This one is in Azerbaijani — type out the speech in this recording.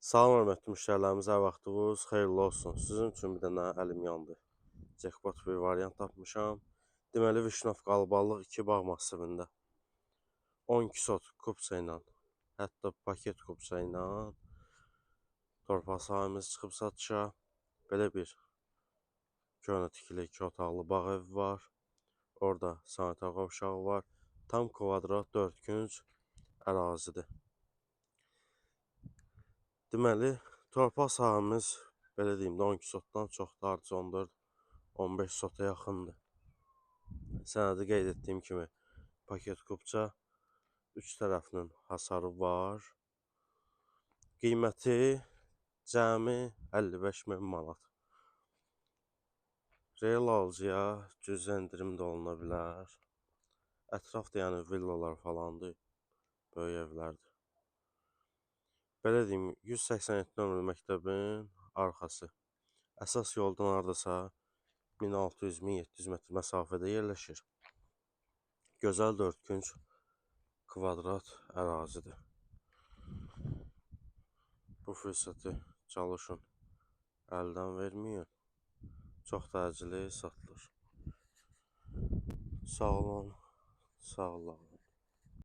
Salam hörmətli müştərilərimiz, hər vaxtınız xeyirli olsun. Sizin üçün bir dənə əlim yandı. Jackpot bir variant tapmışam. Deməli, Vişnovka Albalıq 2 bağ masivində 12 sot kupça ilə, hətta paket kupça ilə torpaq sahəmiz çıxıb satışa. Belə bir köhnə tikili 2 otaqlı bağ evi var. Orada sanitar qovşağı var. Tam kvadrat 4 künc ərazidir. Deməli, torpaq sahəmiz belə deyim də 12 sotdan çoxdur, hardasa 14-15 sota yaxındır. Sənədi qeyd etdiyim kimi paket kupça, üç tərəfinin hasarı var. Qiyməti cəmi 55 min manat. Real alıcıya cüzi endirim də oluna bilər. Ətrafda yəni villalar falandır, böyük evlərdir. Belə deyim, 187 nömrəli məktəbin arxası. Əsas yoldan hardasa 1600-1700 metr məsafədə yerləşir. Gözəl 4 künc kvadrat ərazidir. Bu fürsəti çalışın, əldən verməyin. Çox da əcili satılır. Sağ olun, sağlıqla.